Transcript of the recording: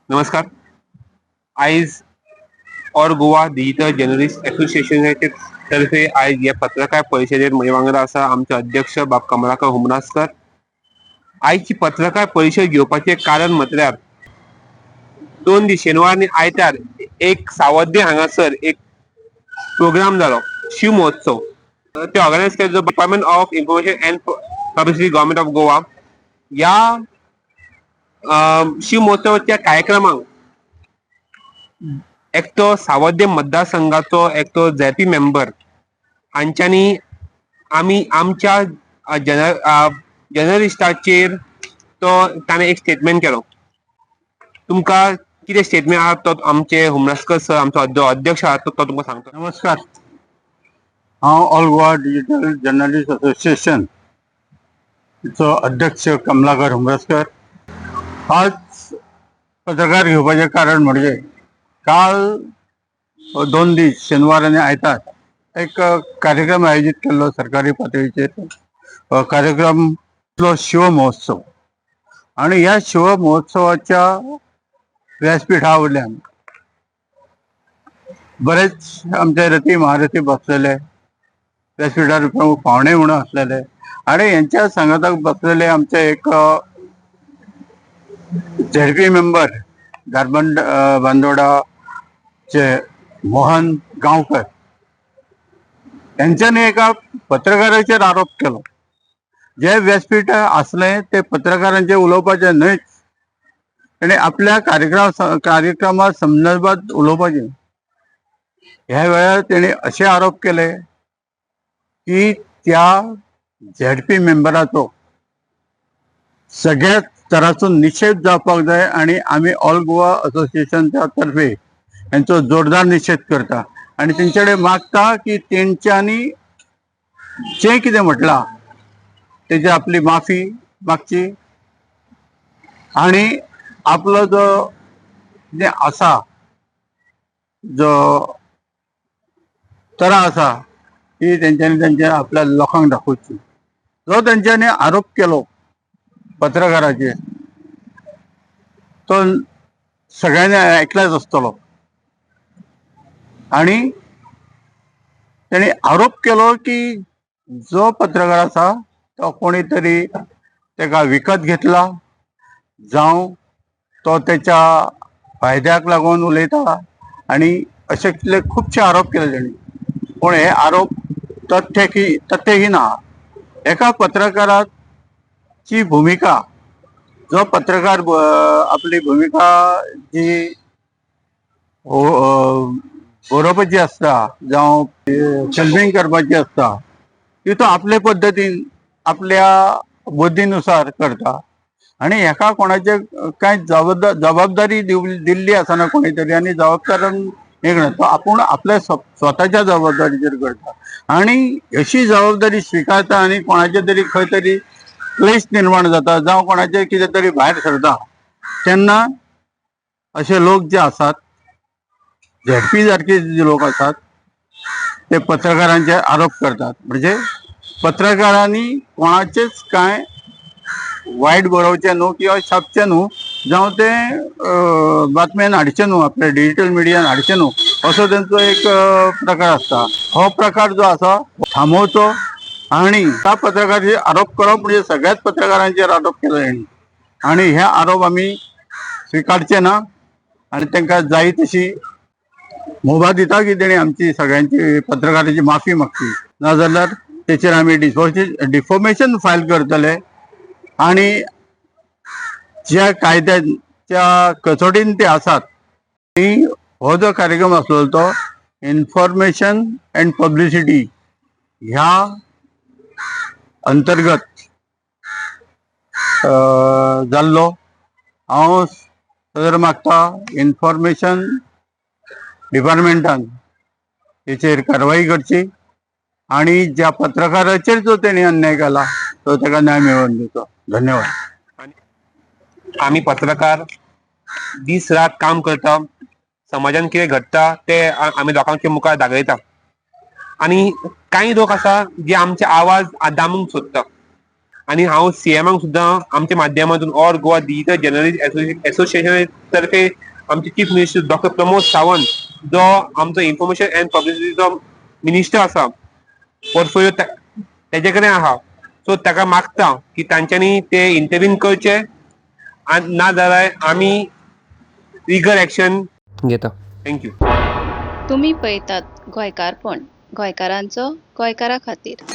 नमस्कार. आयज all Goa digital journalist असोसिएशनाचे तर्फे आयज हे पत्रकार परिशदेत म्हजे वांगडा आसा आमचे अध्यक्ष बाब कमलाकर हुमरास्कर. आयची पत्रकार परिशद घेवपाचें कारण म्हटल्यार 2 दीस, शेनवार आनी आयतार, एक सावड्डें हांगासर एक प्रोग्राम जालो, शिव महोत्सव. ते ऑर्गनायज केल्लो Department of Information and Publicity, Government of Goa. ह्या शिव महोत्सवाच्या कार्यक्रमाक एकटो सावड्डें मतदारसंघाचो एकटो झेडपी मेंबर हांच्यांनी आमी आमच्या जर्नलिस्टाचेर तो ताणें एक स्टेटमेंट केलो. तुमकां कितें स्टेटमेंट आहा तो आमचे हुमरास्कर सर, आमचो अध्यक्ष आहा तो तुमकां सांगता. नमस्कार. हांव all Goa digital journalist association चो अध्यक्ष कमलाकर हुमरस्कर. आज पत्रकार घेवपाचें कारण म्हणजे काल 2 दीस, शेनवार आनी आयतार, एक कार्यक्रम आयोजीत केल्लो सरकारी पातळीचेर. हो कार्यक्रम शिव महोत्सव आनी ह्या शिव महोत्सवाच्या व्यासपिठा वयल्यान बरेच आमचे रथी महारथी बसलेले, व्यासपिठार प्रमुख पावणे म्हणून आसलेले आणि यांच्या सांगाताक बसलेले आमचे एक झेडपी मेंबर, धारबंद बांदोडाचे मोहन गांवकर, यांच्यानी एका पत्रकाराचेर आरोप केलो. जे व्यासपीठ आसलें ते पत्रकारांचे उलोवपाचें न्हयच, आनी आपल्या कार्यक्रमा संदर्भात उलोवपाचें. ह्या वेळार तेणी अशे आरोप केले की त्या झेडपी मेंबराचो सगळ्या तराचो निशेध जावपाक जाय आणि आमी ऑल गोवा असोसिएशनच्या तर्फे यांचो जोरदार निशेध करता आणि तेंचे कडेन मागता की तेंच्यांनी जें कितें म्हटलां तेजी आपली माफी मागची आणि आपलो जो कितें आसा, जो तरा आसा, ती तेंच्यांनी तेंच्या आपल्या लोकांक दाखोवची. जो तेंच्यांनी आरोप केलो पत्रकाराचेर तो सगळ्यांनी आयकलाच आसतलो. आणि तेणी आरोप केलो की जो पत्रकार आसा तो कोणी तरी तेका विकत घेतला जावं तो तेच्या फायद्याक लागून उलयता आणि अशे कितले खुबशे आरोप केले तेणी. पूण हे आरोप तथ्य की तथ्यहीन ना. एका पत्रकाराची भुमिका, जो पत्रकार आपली भुमिका जी बरोवपाची आसता जावं फिल्मींग करपाची आसता, ती तो आपले पद्दतीन, आपल्या बुद्धीनुसार करता आणि हेका कोणाचे कांय जबाबदारी दिल्ली आसना कोणी तरी आनी जबाबदारान हे करना. तो आपूण आपल्या स्वताच्या जबाबदारीचेर करता आणि अशी जबाबदारी स्विकारता आनी कोणाचे तरी खंय तरी क्लेश निर्माण जाता जावं कोणाचे कितें तरी भायर सरता तेन्ना अशे लोक जे आसात, झेडपी सारखे जे लोक आसात, ते पत्रकारांचेर आरोप करतात. म्हणजे पत्रकारांनी कोणाचेच कांय वायट बरोवचें न्हू किंवा छापचें न्हू जावं तें बातमेन हाडचें न्हू, आपल्या डिजिटल मिडियान हाडचें न्हू, असो तेंचो एक प्रकार आसता. हो प्रकार जो आसा थांबोवचो आणि त्या पत्रकाराचेर आरोप करप म्हणजे सगळ्याच पत्रकारांचेर आरोप केलो तेणी आणि हे आरोप आमी स्विकारचे ना आणि तांकां जाय तशी मुभा दिता की तेणी आमची सगळ्यांची पत्रकारांची माफी मागची, नाजाल्यार तेचेर आमी डिफॉमेशन फायल करतले आणि ज्या कायद्याच्या कसोटीन ते आसात. आनी हो जो कार्यक्रम आसलेलो तो इन्फॉर्मेशन अँड पब्लिसिटी ह्या अंतर्गत जाल्लो. हांव सदर मागता इन्फॉर्मेशन डिपार्टमेंटान हेचेर कारवाई करची आणि ज्या पत्रकाराचेर जो तेणी अन्याय केला तो ताका न्याय मेळोवन दिवचो. धन्यवाद. आमी पत्रकार दीस रात काम करता. समाजान कितें घडटा ते आमी लोकांच्या मुखार दाखयता आनी कांय लोक आसा जे आमचे आवाज दामूंक सोदता. आनी हांव सीएमाक सुद्दां आमच्या माध्यमातून ऑल गोवा डिजिटल जर्नलिस्ट एसोसिएशना तर्फे आमचे chief minister doctor Pramod Sawant, जो आमचो इन्फॉर्मेशन अँड पब्लिसिटीचो मिनिस्टर आसा, पोर्टफोलियो तेजे कडेन आहा, सो ताका मागता की तांच्यांनी ते इंटरवीन करचे आनी ना जाल्यार आमी लिगल एक्शन घेता. Thank you. तुमी पळयतात गोंयकारपण, गोंयकारांचो गोंयकारा खातीर.